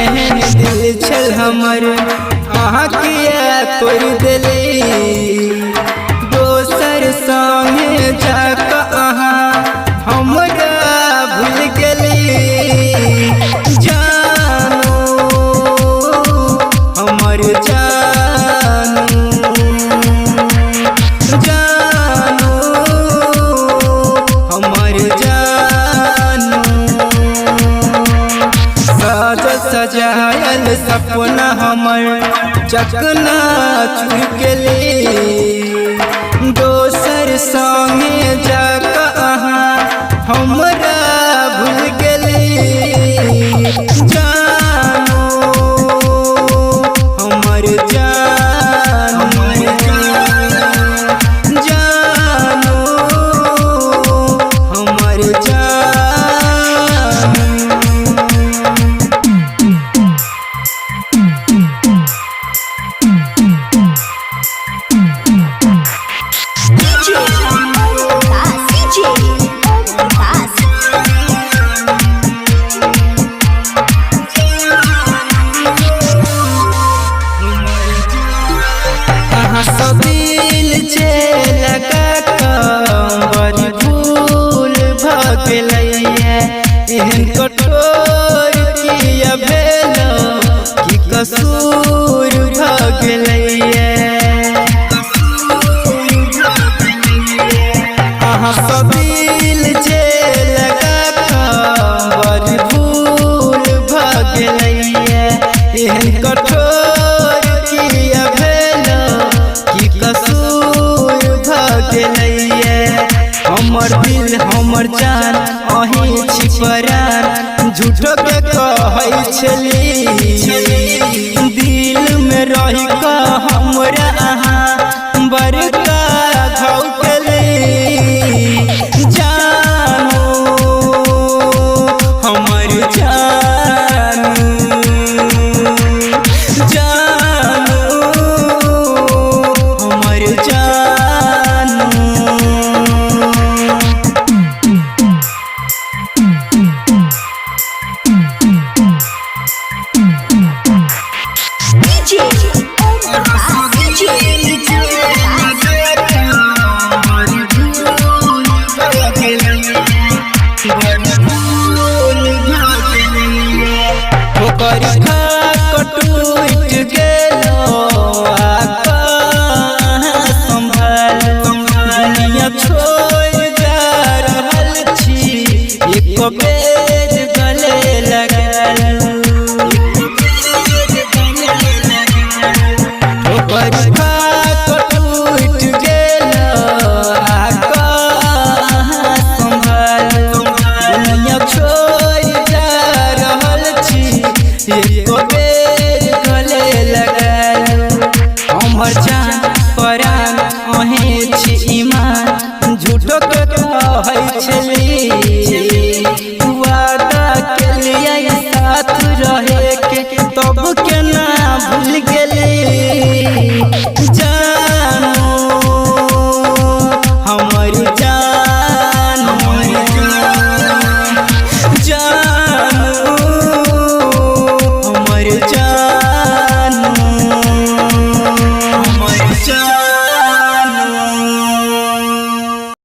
एहन दिल छल हमर अहाँ किया तोड़ देली। दोसर संगे जाके अहाँ हमरा भूल गेली। जानू हमर जानू, जानू हमर जानू। साज सजायल सपना हमर चकना चूर गेली। दोसर संगे जाके अहाँ हमरा भूल गेली। जानू हमर जानू, जानू हमर जानू। DJ Om Prakash, DJ Om Prakash. अहाँ सब दिल जे लगा कऽ बड़ी भूल भऽ गेलैये। एहन कठोर किया भेल की कसूर भऽ गेलैये। अहाँ सब दिल जे लगा कऽ बड़ी भूल भऽ गेलैये। एहन कठोर किया भेल की कसूर भऽ गेलैये। हमर दिल हमर जान अहीं छी परान, झूठो के कहै छली। दिल में रहि कऽ हमरा अहाँ बड़का घाव केली। जानू हमर जानू, जानू हमर जानू। DJ Om Prakash, DJ Om Prakash. ओकर खाक टूट गेलो आ कहाँ संभाल। दुनिया छोड़ जा रहल छी एक बेर गले लगल। ओकर खाक टूट गेलो आ कहाँ संभाल। दुनिया छोड़ जा रहल छी एक बेर